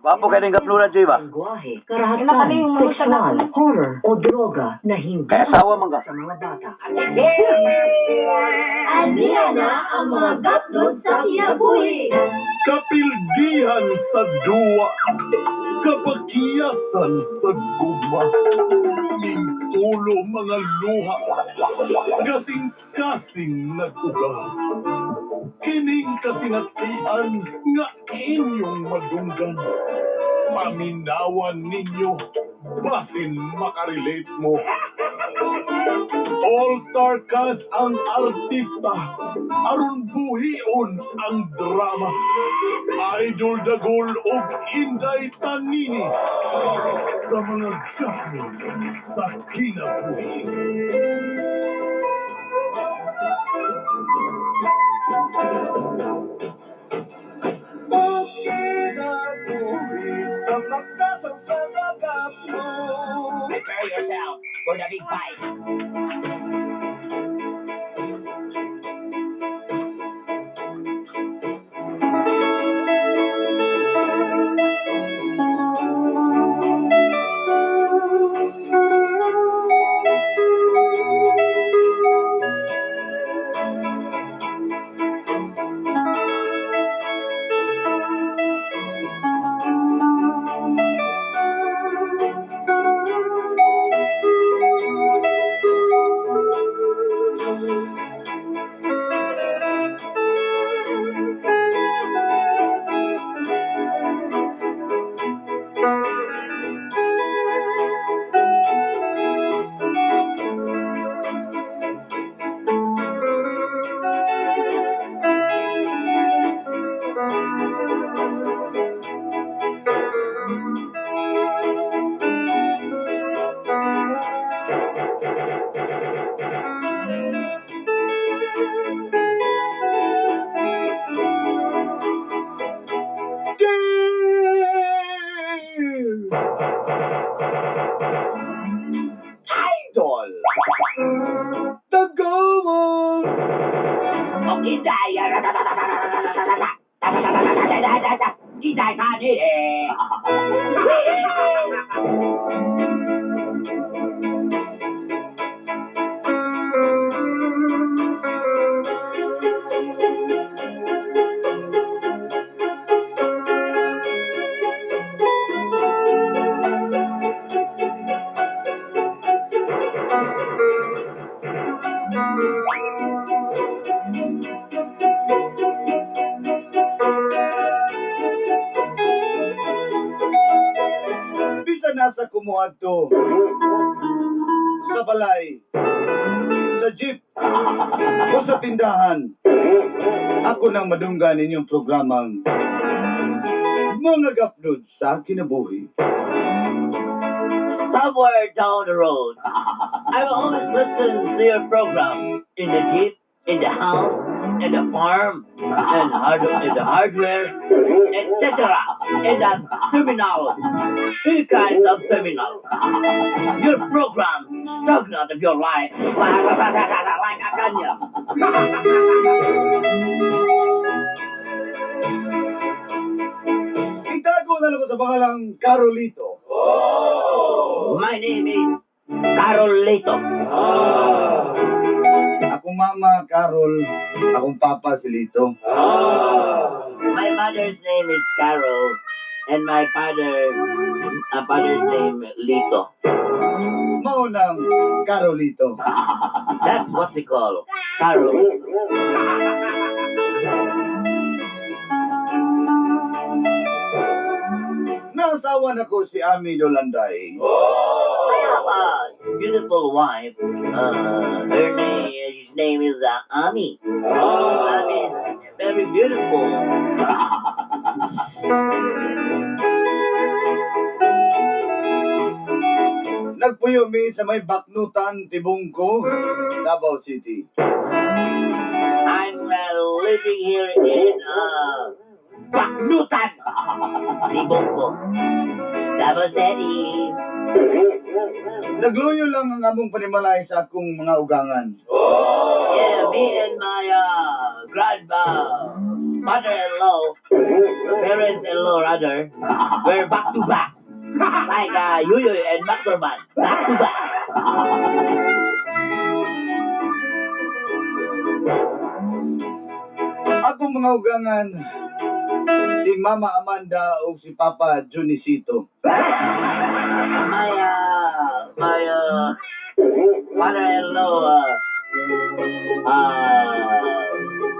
Gwapo kay ning gapnura, Joy ba? Lengguwahe, Ina karahasan, ka na yung mga sexual, salat. horror o droga na hindi Kaya asawa man ka. sa mga bata. Aniya na ang mga gapnod sa kinabuhi. Kapildihan sa duwa, kapakiyasan sa gugma, mintulo mga luha, kasing-kasing nag-uga. Kining kasinatian nga inyong madunggan, paminawan ninyo, basin makarelate mo. All-star cast ang artista, aron buhion ang drama. Idol Dagol og Inday Tanini sa mga gapno sa kinabuhi. Kinabuhi sa mga gapno. Prepare yourself for the big fight. Idol! The Goal! Inday! Inday Tanini! Bisa nasa kumuadto sa balay, sa jeep, o sa tindahan. Ako nang madunggan inyong programang Mga Gapnod sa Kinabuhi. Somewhere down the road, I will always listen to your program in the jeep, in the house, in the farm, and in the hardware, etc. In the terminal, two kinds of terminal. Your program stagnant of your life, like a canyon. Itago na lang ko sa pangalang Carolito. My name is Carolito. Akong mama, Carol. Akong papa, si Lito. My mother's name is Carol, and my father's name Lito. Maunang Carolito. That's what we call Carol. Naasawa na ko si Ami Dolanday. I have a beautiful wife. Her name, his name is Ami. Ami is very beautiful. Nagpuyo mi sa may Baknutan, Tibungko, Davao City. I'm living here in Baknutan, Libongko, Davao City. Nagluyo lang ang among panimalay sa akong mga ugangan. Yeah, me and my grandma, mother-in-law, parents-in-law rather, were back to back. Like Yuyoy and Mactorman, back to back. Akong mga ugangan, si Mama Amanda o si Papa Junicito. My father-in-law,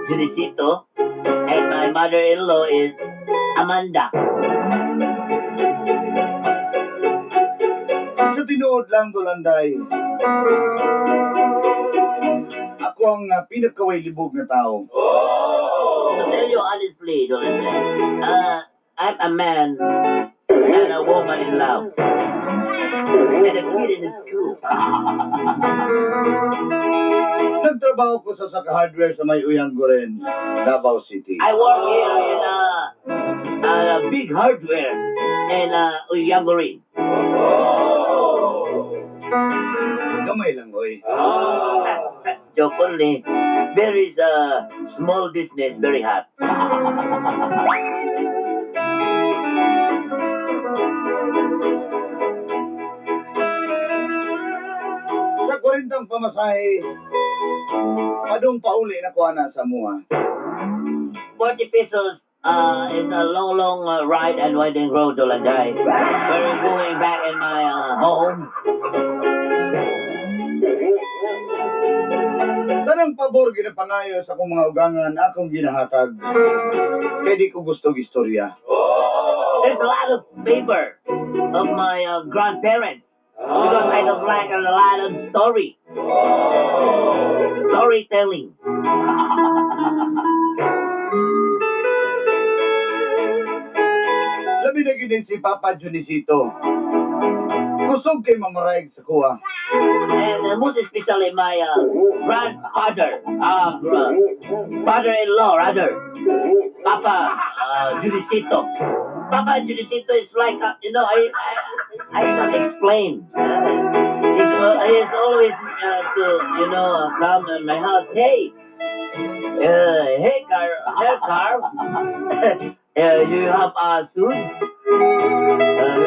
Junicito, and my mother-in-law is Amanda. Sa tinuod lang, Dolanday, ako ang pinakaway libog nga tao. To tell you honestly, Dolanday, I'm a man and a woman in love. And a kid in school. Nagtrabaho ko sa Saka Hardware sa may Uyanggoren, Davao City. I work here in a big hardware in Uyanguri. Gamay lang, oy. Joke only. There is a small business, very hot. Sa 40 pamasahe, padung pauli na kuha na sa mua. 40 pesos is a long, long ride and winding road, Dolanday. We're going back in my home. Tanang pabor ginapangayo sa akong mga ugangan akong ginahatag. Kay di ko gusto og istorya. There's a lot of paper of my grandparents because I don't like a lot of story. Storytelling. Labi na gid si Papa Junicito. Kusog kay mamaraig sa kuha. And most especially my grandfather, father-in-law rather, Papa Julicito. Papa Julicito is like, I can't explain. He's always to, come in my house. Hey, hey, Carl, hey, Carl. You have a suit?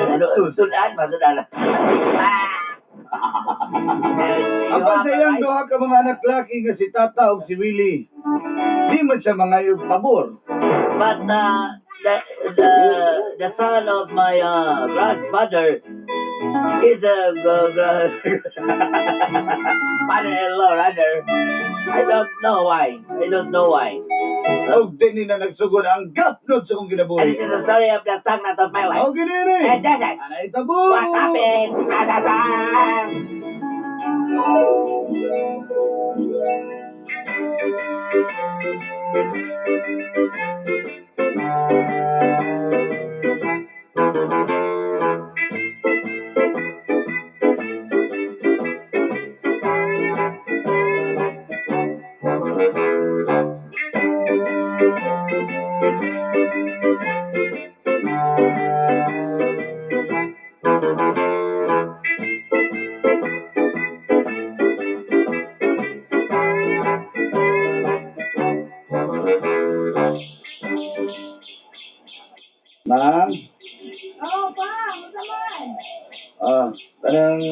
Ano, sudan, masudan. Ah. Ang pasayang duha ka mga anak laki nga si Tata ug si Willie. Di man siya mangayog pabor. But the son of my grandfather is a father-in-law rather. I don't know why. I don't know why. Og dinhi na nagsugod ang gapnod sa akong And kinabuhi. this is the story of the stagnant of my life. Og gini And that's it. Anay tabo. What happened? Ah. Ma'am, Oo, pa. Unsa man? kanang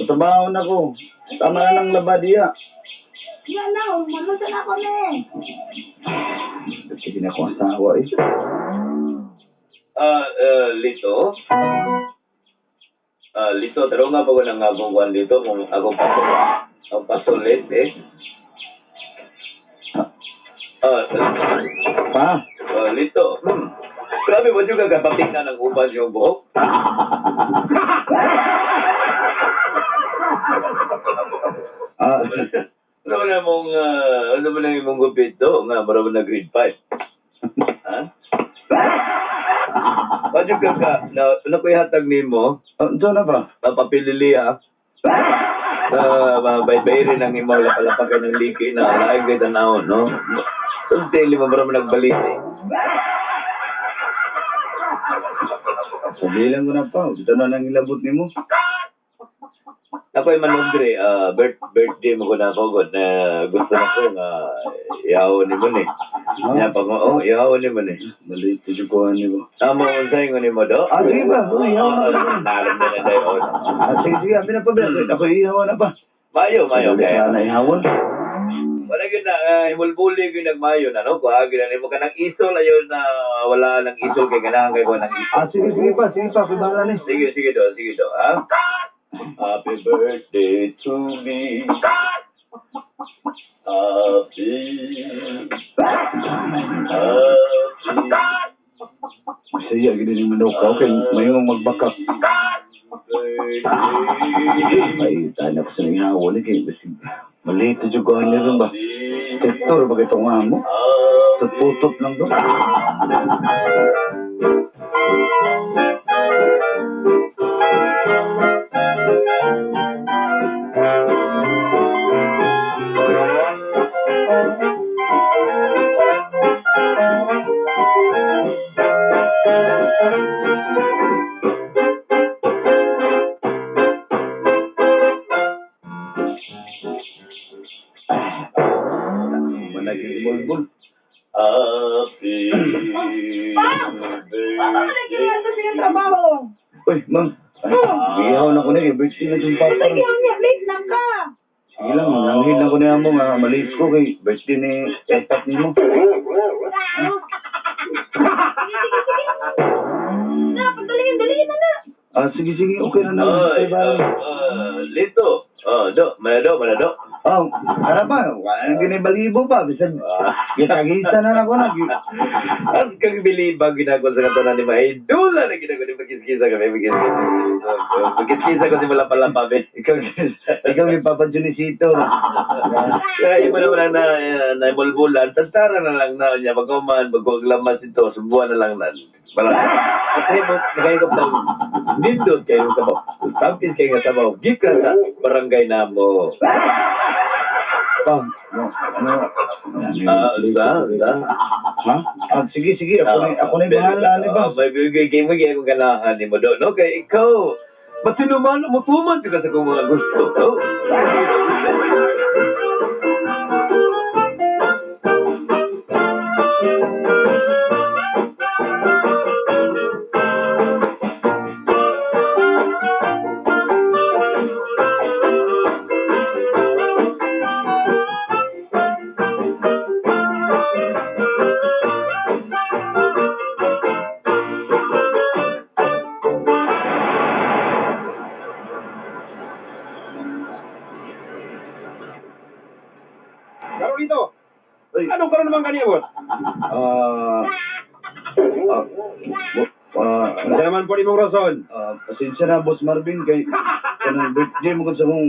trabaho na ko. Tama na ng labadiya. Yan na, mamunta na kami. Sige na akong asawa eh. Lito? Lito, taro nga pa ko ng akong kwan dito kung akong pasol, ang pasulit eh. Ah, Pa, Lito. Grabe mo juga kapatik na ng uban yung buhok. ah, Ano ba na mong, ano ba na imong gupit do? Nga, marami na grade 5. Ha? Padyo ka ka, na, ano ko ihatag nimo? doon na ba? Papapilili ha. Na baybay rin ang imaw lapalapakan ng liki na laing kay tanaw, no? Sulti, lima ba naman nagbalit eh. Sabihin ko na pa, dito na nang ilabot nimo. Ako ay manondre, birthday mo ko na ako, God, na gusto na ko nga yaw ni mo ni. Ya pag oh, ihaw ni man eh. Maliit jud ko ani ba. Tama unsay ngon nimo do? Ah, sige ba? Uy, ihaw na ba? Nalam na na dayon. Ah, sige, sige, abi na pa ba? Ako ihaw na pa. Mayo, mayo Kaya kay. na ihawon. Wala gyud na himulbuli gyud nagmayo na no. Kuha gyud na nimo kanang isol ayon na wala nang isol kay ganahan kay ko nang isol. Ah, sige, sige pa, sige pa, bahala ni. Sige, sige do, sige do, ha? Happy birthday to me. Happy. Happy Saya gid ni manok ka, okay, mayong magbakak. birthday. Ay, tayo na ko sa ihawon ni kay basig. Maliit jud ko ani ron ba. Tektor ba kitong amo? Tutputot lang do. Managing bulbul. Happy Pa! Papa, malagi na ito siya trabaho. Uy, ma'am. Ay, ihaw na ko ni kay birthday na itong papa. Lagi ang late na ka. Sige lang, nanghil na ko niya mo nga maliit ko kay birthday ni Epat nimo. Sige, sige, sige. Na, pagdalingin, dalingin na na. Ah, sige, sige, okay na na. Oy, Ay, bye. Lito. Oh, do, manado, manado. Oh, ara pa, wala gini balibo pa bisan gitagisa na nako na. Ang kang bilibang ginagawa sa katanan ni Mahay, dula na ginagawa ni Pagkiskisa kami, pagkiskisa. Pagkiskisa ko si Malapalapa, be. Ikaw ikaw yung Papa Junicito. Kaya iba naman ang na, na imulbulan, tantara na lang na niya, pagkuman, pagkuaglamas ito, subuan na lang na. Para, at mo, nakahigop ng nindot kayo sa sabaw. Tampis kayo nga sabaw, gikan sa barangay namo. Pa, no, no. Ah, sa, sa. Ha? Ah, sige, sige, ako na bahala ni ba. May bigay kay mo kay akong ganahan nimo do, no? Kay ikaw, matinuman, mutuman ka sa akong mga gusto, no? Karon dito. Uy. Anong karon naman kaniya, boss? Ah, ah, ah, Ano naman po imong rason? Ah, pasensya na, Boss Marvin, kay kanang birthday mo kung sa kong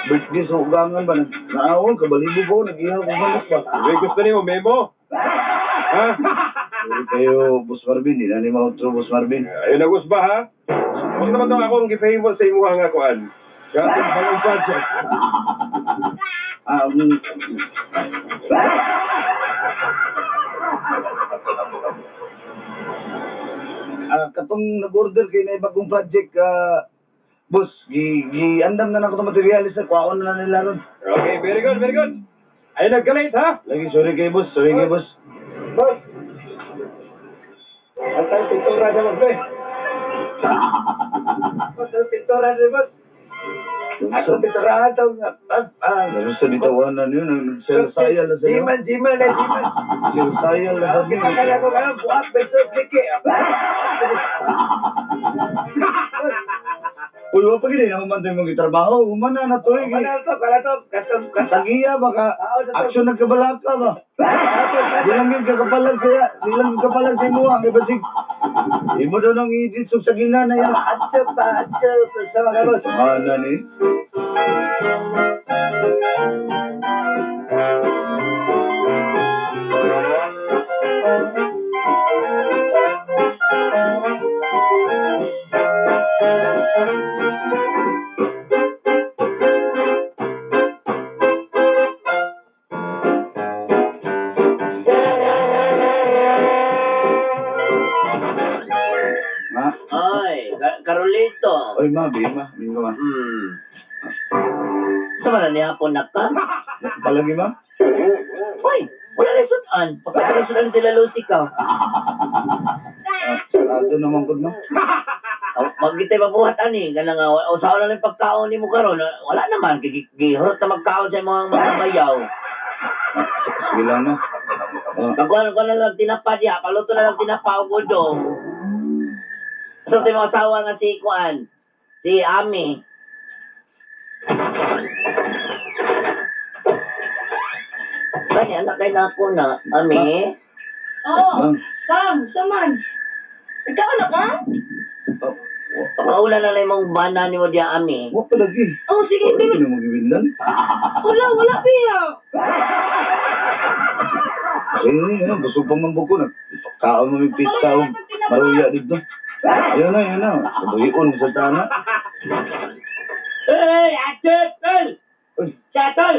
birthday sa ugangan ba, naawag, kabalibo ko, nag-ihaw ko manok ba. Uy, gusto nimo memo? Ha? Sorry kayo, Boss Marvin, di na ni mautro, Boss Marvin. Ayun na gusto ba ha? Gusto naman tong akong gipahimol sa imuha nga kuan. Gatong bagong project. Ah, ah, katong nag-order kay na bagong project, ah, boss, gi, gi andam na nako itong materialis na, kuwaon na nila ron. Okay, very good, very good. Ayun nagkalate ha? Lagi, sorry kay boss, sorry kay boss. Boss. Antay pintura sa boss, be. Boss, ang pintura sa boss. Ako pinturahan tong ah, Laro sa ditawanan yun, nagsayal na sa'yo. Jiman, Jiman, eh, Jiman. Sirsayal na sa Kita kaya ko karon buhat beso kiki. Uy, wa pa gini, human tayo magitrabaho. Human na na to eh. Kana to, kana to, katong Tagiya ba ka? Aksyon nagkabalaka ba? Di lang yung kakapalag siya. Di lang yung kapalag sa imo. Ang ibasig. Imo daw nang idit sa gina na yan. Atyo pa, atyo sa mga boss. Ano ni? Ma? Ay, Carolito. Oy, ma, bi, ma. Bingo, ma. Sama na niya po na ka? Palagi, ma? Uy, wala na sud sudan. Pagkatalo sudan sila Lucy ka. Ah, sarado naman ko, no? Magitay mabuhat ani kana nga usaon na lang pagkaon nimo karon, wala naman kay gihurot na magkaon sa imong mga bayaw. Sige lang, no? Ah, Pagkuhan ko na lang tinapa diha, paluto na lang tinapa og udong. So sa imong asawa nga si kuan, si Ami. Kani anak kay nako na, Ami. Oo. Ma'am. Kang, saman. Ikaw na ka? Oh, Pakaula na lang imong bana nimo diha, Ami. wa pa lagi. Oh, sige, Wala pero ka na magiwinlan. wala, wala piya. Eh, ano, busog pa man buko. Nagpakaon mo may pizza o maruya dito. Ayun na, ayun na. Sabuhion sa tana. Hey, Ate, tol! Uy, Siya, tol!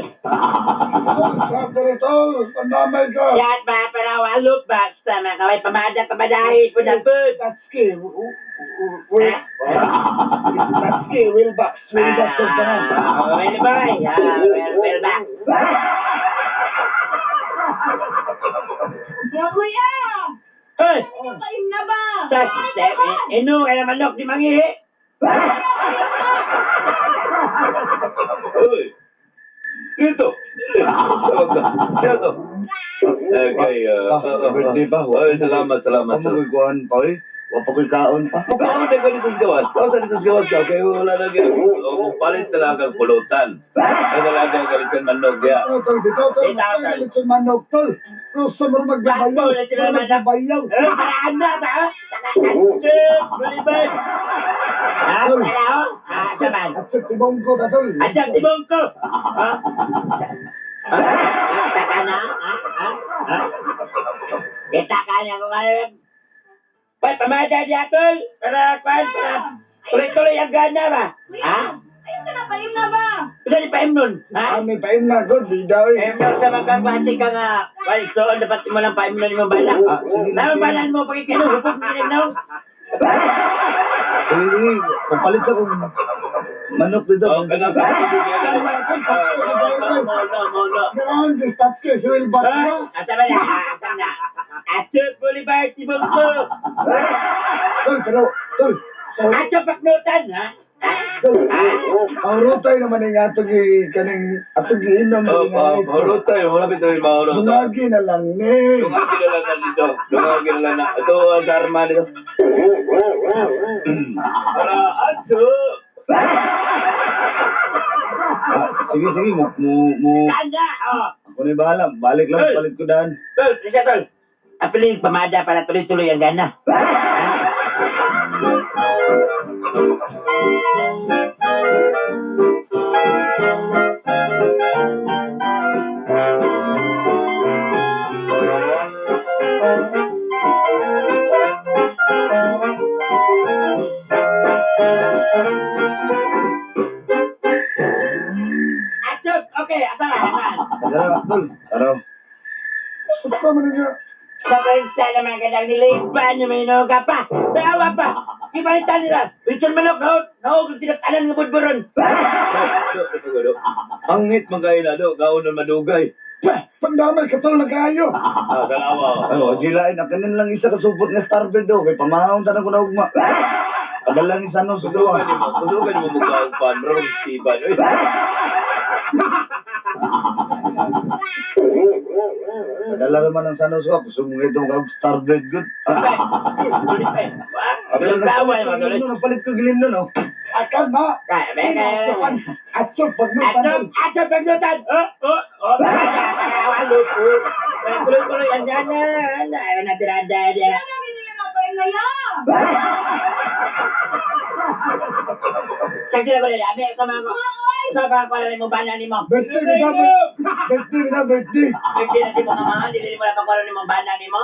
tol, pandamay ka. Yan ba, para walok ba? Sa mga kaway, pamada, pamadahi, punabod. Tatski, Ha? Tatski, Wilbox, Wilbox sa tanan. Ah, well, boy. Ah, well, well, back. Ya, kuya. Hey! Kain na ba? Sa, inu, kaya manok, di mangihi. Uy! Dito! Tawag ka. Dito! Okay, Ah, birthday ba? Oy, salamat, salamat. Wa mo kuhan pa, oy. Wa pa ko'y kaon pa. Mukha na ganito sa gawas. Kaon sa dito sa gawas ka. Kaya wala na gyud. O, palit na lang ang pulutan. Ay, wala na ang galit manok ya. Tol, dito, tol. Dito, tol. Manok, tol. Gusto mo Bago, na sila manok. Eh, paraan na, ba? Ate, balibad. Ha, para ho? Ah, saman. At sa tibong ko, tol. Ate, tibong ko. Ha? Ha? Taka na? Ha? Ha? Ha? Kita ka na kung ano. Pwede, pamada di atol. Para, kwan, para. Tuloy-tuloy ang gana ba? Kuya, Ha? ayun ka na, paim na ba? Bisa di paim nun? Ha? Kami pa na, god, bida, oy. Eh, mo sa magkagwati ka nga. Well, so, dapat mo lang paim nun yung bala. Ah, sige lang, Lalo sige. balan mo, pagkikinuhupok mo rin, no? Sige, sige. Papalit sa kong manok dito. Oh, kanang Grande, Tatski, si Wilbox. Asa ba na? Asa na? Ate, Boulevard, tibong ko. Tol, pero, tol, Ate, paknutan, ha? tol, Maurutay naman ang atong kaning atong giinom Oh, ni nga. mahurutay, wala bitaw yung mahurutay. Dungagi na lang ni. Dungagi na lang na dito. Dungagi na lang na. Ito ang dharma nito. Para ato. Ah, sige, sige, mo mo mo Tanda, oh. ako na bahala. Balik lang, Tol. palit ko daan. Tol, sige, tol. Apiling pamada para tuloy-tuloy ang gana. Ato, okay, asa na, asa. Tara, tol. Tara. Basta man nga. Sa bansa naman ka lang nilaiban niya may ka pa. Tawa pa. Ibalitan nila. Richard Manok, naog, naog, tinatanan nga budburon. Angit man kayo na do, kaon na madugay. Pandamay ka tol nagaayo. Ah, kalawa. Ano, sila ay nakanin lang isa kasupot nga starter do kay pamahon tanan ko na ugma. Kadala ni Sano sa Kusugan duwa. nimo, kusugan nimo mo pan, bro, tiban. Uy. Kadala naman ang Sano sa gusto mo itong kag starbed good. Tawa naman tuloy. Nagpalit ko gilin nun, oh. Akan na. Kaya, kaya. Atso pagnutan. Atso, atso, pagnutan. Oh, oh, oh. Walo, oh. Tuloy-tuloy ang gana. Ayaw na tirada niya. Ano nila na paim na ya? Sagdi na ko nila. Abi, sama ko. Sama ko na mo bana nimo. Birthday na birthday na birthday. Birthday na di mo nga mga, dili mo na pagkuhan nimo bana nimo.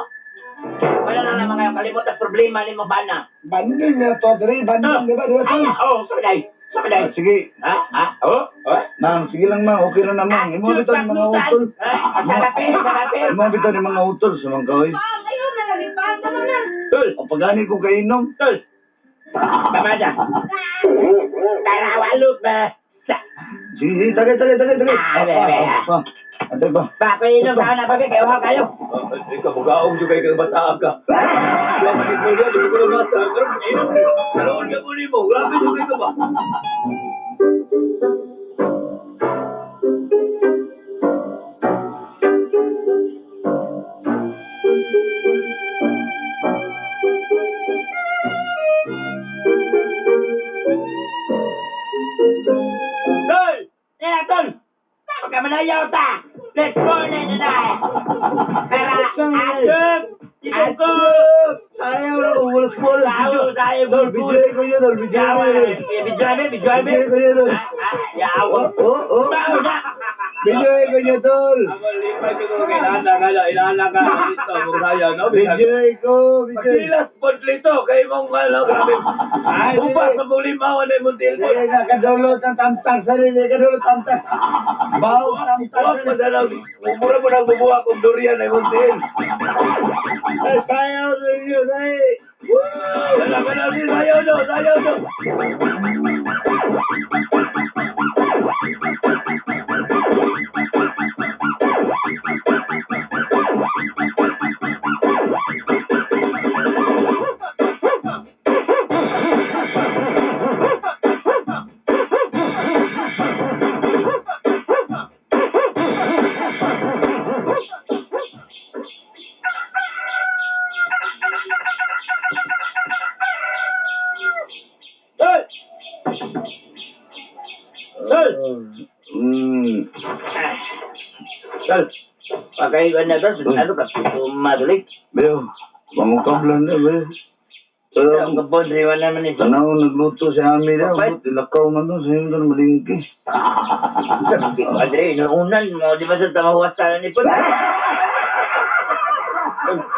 Wala na naman kayo kalimot ang problema nimo bana. Banding na to, dre, banding, di ba, di ba, tol? Oh, sabi Sabi Ah, sige, Ha? Ha? Oh? Oh? ma'am, sige lang ma'am, okay lang na ma'am. Imo bitaw ni mga utol. Sarape, sarape. Imo bitaw ni mga utol sa mga kahoy. Pang, ayaw na lang, pang, tama na. Tol, O pagani ko kainom. tol. Pamada. Tara, walog ba? Sa. Sige, sige, tagay, tagay, tagay, tagay. Ah, be, be, ah. Ah, ah. Antay ba? Pa, painom sa na pa, kay uhaw kayo. Ikaw, magaong juga kay bataan ka. Wa ka mo niya, di ko na mata. Karon inom ni. Karon ka mo nimo. Grabe jud ka ba? Tol! Nila, tol! Pagkamalayaw ta! Let's go na na! Para, atuk! Tibuko! Ayaw na kung walas-walas. Ayaw, ayaw, Dol, video ko yun, dol. Video ko yun. Video namin, video namin. Video ko yun, dol. Yawa. Oh, oh. Bawo na! Video ko yun, dol. Ako lipay ko kay ilana ka, ilana ka dito mo raya no. Video ko, video. Pagkilas pod lito kay mong ano grabe. Ay, Upas sa mong limawan na imong tilbon. Dili na kadulot ang tamtak sa dili kadulot tamtak. Baw tamtak. Wa pa na mura mo nang bubuha kong durian na imong til. Ay, sayaw sa inyo, ay. Wala ka na sayaw no, sayaw no. Tol! Tol! Tol! Pagkaiwan na, tol. Ano ka? Madulik. Bayo, pangukablan na, bayo. Pero ang kapon, riwan naman ito. Tanaw, nagluto si Ami daw. Kapay. Ilakaw man doon, sa inyo doon, malingki. Andre, inuunan mo, di ba sa tamahuas sana ni Pon?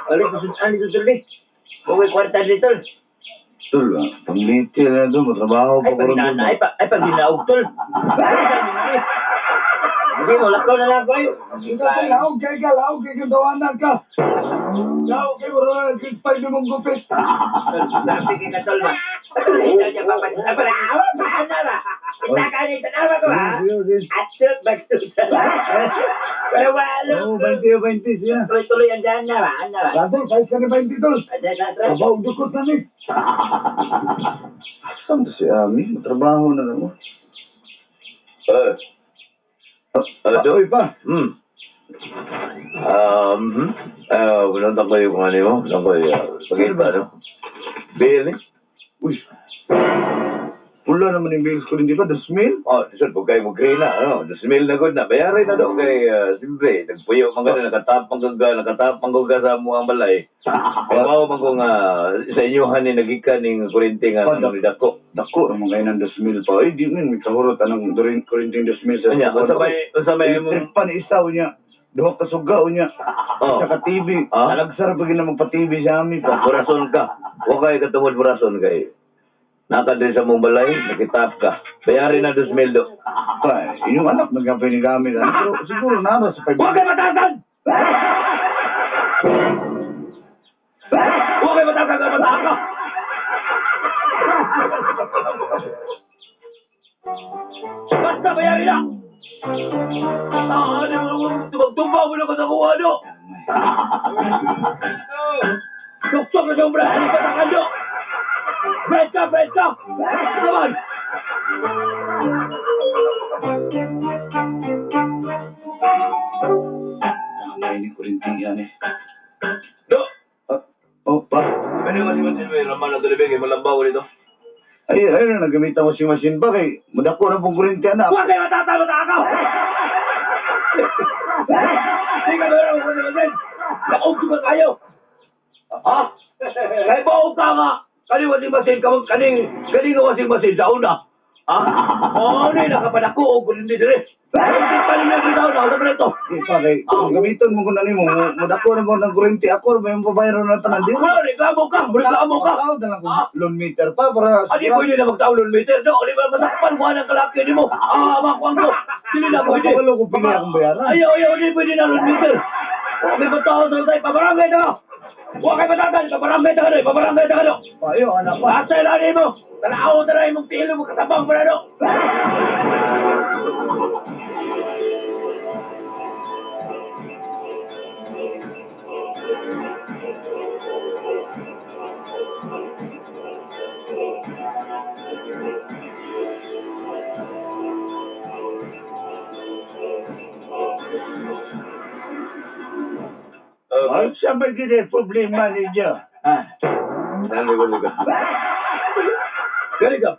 Balik ko sa dito, tol, eh. Huwag kwarta dito, tol. Tol, pangliti na doon, matrabaho Ay, pa ko pag ron na, doon. ay, pag ginaog, tol. Hindi mo, lakaw na lang kayo. Laog kay ka, laog kay ka, dawanan ka. Laog kay, wala na, grade 5 mong gupit. Tol, sabi kay ka, tol, ba? Ito niya, papas. Ay, para, awa, paano ba? Kita ka ni tanawa ko, ha? Atsot, bagsutan. Pero walo. Oo, 20 o 20 siya. Tuloy-tuloy ang daan na ba? Ano ba? Dati, kahit ka ni 20 tol. Ate, ate. Trabaho dukot na ni. Saan to si Ami? Matrabaho na lang. Eh, Do? Uy pa. Pinuntan ko yung ano mo, pinuntan ko yung pag-iba, no? Bill, eh? Uy. Pula naman yung bills ko rin, di ba? The smell? Oh, lisod, pag kayo mag-green na, ano? The smell na good na. Bayarin na do kay, siyempre, nagpuyo man ka na, nakatapang ka, nakatapang ka sa muang balay. Kaya mao man ko nga, sa inyohan ni nagikan ning kuryente nga Oh, nang dako. Dako naman kayo ng 2,000 pa. Ay, di man, may kahurot anong kurinting 2,000 sa Anya, unsa may, unsa may Electric pan isa niya. Duha ka suga niya. Oh. Isa ka TV. Ah? Alagsar pa gina magpa-TV sa ami pa. Burason ka. Wa kay katungod burason kay. Naka din sa mong balay, nakitap ka. Bayarin na 2,000 do. Pa, inyong anak nagkampay ni gamit. Ano? Pero siguro nara sa 5. Huwag kayo matasan! Huwag kayo matasan! Matasan ka! Basta bayarin na! Ah, ano, tumagtumba mo na ko sa kuha, no? Tuktok na sombra! Ano pa sa kando? French ka! French ka! Come on! Tama ni kurinting yan eh. Do! Ah, oh, pa. Ano yung kasi may laman na tulibig, may malambaw dito. Ay, ay, nagamitan ko si machine ba kay madako na pong kurinti anak. Huwag kayo matatawa sa akaw! Hindi ka meron kung kasi Naog ka kayo! Ha? Kaya ba ka nga? Kaning wasing masin, kamang kaning, kaning nga wasing masin, sa una. Ha? Oo, na nakapadako o kung hindi dire. Hindi pa rin sa una, sa ito. Di pa kay kung gamiton mo kung ano mo, madako na po ng kurinti ako, may mababayaran na tanan di. Wala, reklamo ka, reklamo ka. Tawag na lang kung loan meter pa para Adi pwede na magtaulon meter, no? Di ba masakpan mo ang kalaki ni mo? Ah, makuha ko. Dili na pwede. Wala ko pili akong bayaran. Ayaw, ayaw, di pwede na loan meter. Okay, ba tao sa tayo? Pabarangay na ka! Huwag kayo matatan! Pabarangay na ka no! Pabarangay na ka no! Ayo anak pa. Asa na mo! Tanaw na na imong tilo mo katabang mo na no! Ay, sa may gini problema ninyo. Ah, Naligo, ligo. Gani ka.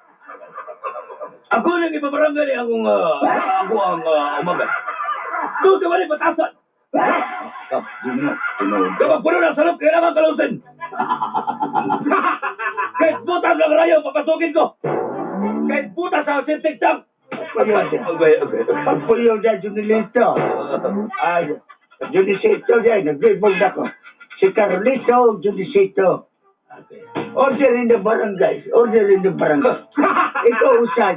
Ako nang ipabarangay ni akong, ako ang umaga. Doon sa wala batasan. Kap, di mo, tinuod. Kapag puno ng salop, kailangan kalusin. Kahit butas ng rayo, papasukin ko. Kahit butas sa septic tank. Okay, okay. Pagpuyo dyan, Junilito. Ay, Junicito dyan, naglibog na ko. Si Carlito, Junicito. Order in the barangay. Order in the barangay. Ikaw usan.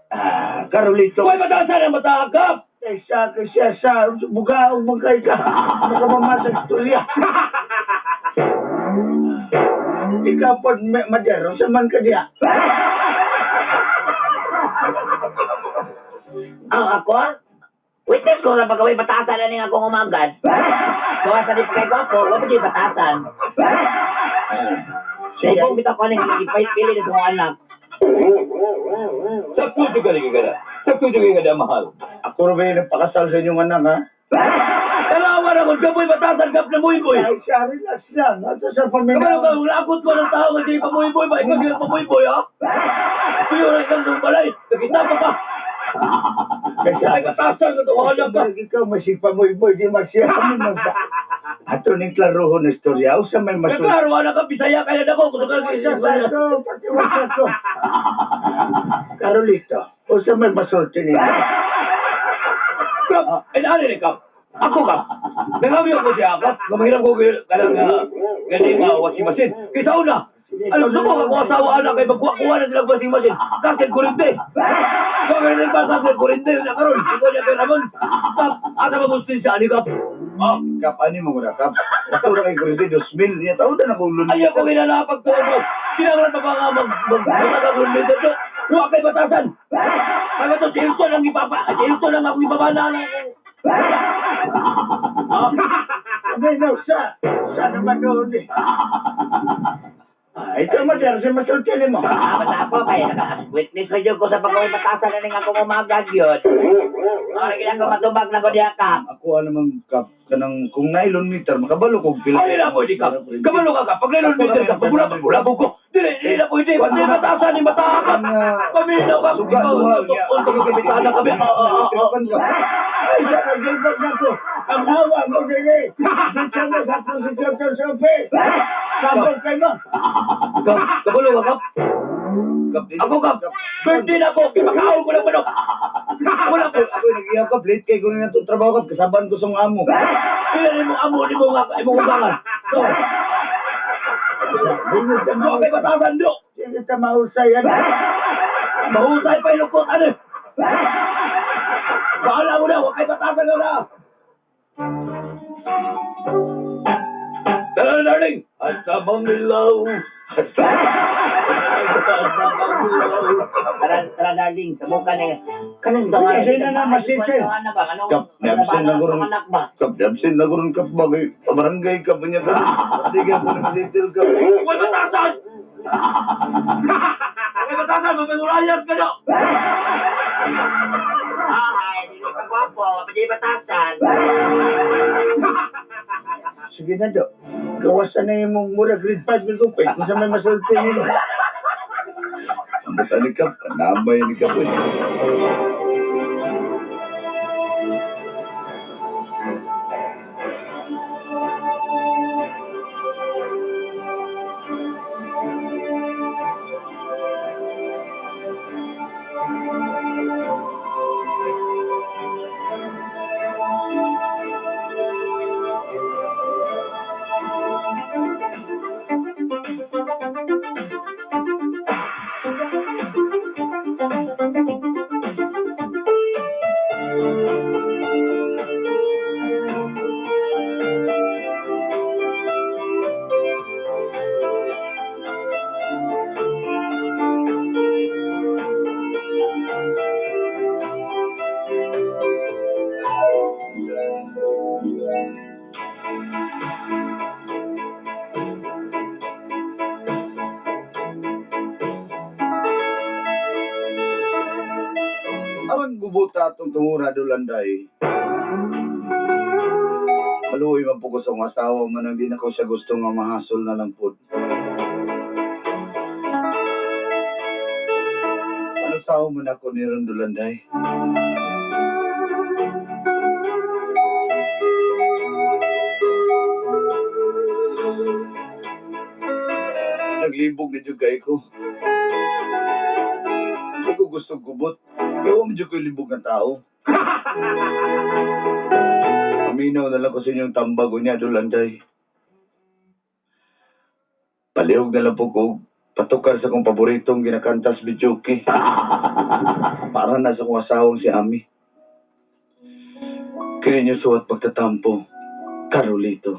Ah, Carlito. Hoy, batasan ang matakap! Kaysa, kaysa sa bugaong magkay ka. Makamamasag tulya. Ikaw po, Madero, sa man ka diya? Ang ako? Witness ko na pagkaway batasan na ning akong umagad. Gawa sa di pa kay gwapo, wa pa jud batasan. Siya, Kung bitaw ko ning ipay pili na sa akong anak. Sa puto ka rin ka na. Sa puto ka na, mahal. Ako rin ba yung nagpakasal sa inyong anak, ha? Dalawa na kung kapoy batasan kap na muy-muy. Ay, siya, relax lang. Ato sa Kabalo pamilya. ka, lakot ko ng tao kasi pamuy-boy ba? Ikaw yung pamuy-boy, ha? Tuyo rin kang balay. Nakita pa ka. Kaysa, Ay, batasan ka, tawahan ka. Ikaw, masipamuyboy, di masya kami magda. Ato ning klarohon na istorya, usa may masul. Naklaro, anak ka, Bisaya kaya na ko. Kung ka, Wasa ko, pati wasa ko. Carolito, usa may masulti niya. Kap, ay naano ni Kap? Ako, Kap. Nangabi ako siya, Kap. Gamahiram ko kanang galing washing machine. Kaysa una, alam mo ako asawa anak kay magkuha-kuha na silang washing machine. Kasel kurinte. Gagawin pa kasel kurinte na karon. Ikaw niya kay Ramon. Kap, asa magustuhin siya ani Kap? Ah, Kap, ani mo na, kap. Ako na kay Kurinte, 2,000. Niya, taon na akong lunin. Ayaw ko ginalapag ko ano. Kinahanglan pa ba nga mag mag mag to. Huwag kay batasan. Kaya to si Hilton ang ipapa, si Hilton ang akong ipabana na. Ah, Abay, no, sa. Sa naman doon eh. Ah, ikaw, Madero, sa masulti ni mo. Ah, basta ako kay witness ko jud ko sa pagkaway batasan na ning akong umagad yun. Ora gid ako matubag na ko diha ka. Ako ano man kap kanang kung nylon meter makabalo kog pila. Ay na pwede ka. Kabalo ka ka. Pag nylon meter ka, pagmula pagmula ko. Dili, dili na pwede. Pati batasan ni matakan. Paminaw ka. Suga, Ikaw, duha, untuk kapitana kami. Ah, ah, ah, ah. Ay, sa kagilbag na ko. Ang hawa mo dili. Dito mo sa prosecutor sa office. Sabog kay mo. Kap, kabalo ka kap. Ako kap. Birthday na ko. Ipakaon ko ng manok. Wala ko. Ako nag-iyaw ka, late kay ko na itong trabaho ka, kasaban ko sa mga amo. Pila ni mo amo ni mo nga imong ugangan. So, okay batasan do. Sige ta mahusay yan. Mahusay pa ilukot ano. Bahala mo na, huwag kay batasan na. Tara darling, at sa bangilaw. At sa bangilaw. Tara, tara darling, sa muka na. Kanang dawa. Kasi na na, masisel. Ano ba? Anong Kap, absent na ko ron. anak ba? Kap, absent na ko ron kap bagay. Barangay ka ba niya ka? Hindi ka po na masitil ka. Huwag batasan! Huwag batasan, mamemorayas ka na! Ay, dili pa gwapo, pwede batasan. Sige na do. Gawasan na yung mura grade 5 ng kupit. Kung sa may masulti nila. Ang bata ni Kap, nabay ni Kap. eh. Man gubuta atong tungura, Dulanday. Maluoy man po ko sa akong asawa man ang di na ko siya gusto nga mahasol na lang po. Ano sao man ako ni Ron, Dulanday? Naglibog na jud kay ko. Hindi ko gusto gubot. Kaya wa man jud ko'y libog ng tao. Paminaw na lang ko sa inyong tambag niya, Dulanday. Palihog na lang po ko patukar sa kong paboritong ginakantas videoke. Para na sa kong asawang si Ami. Kaya niyo suwat pagtatampo, Carolito.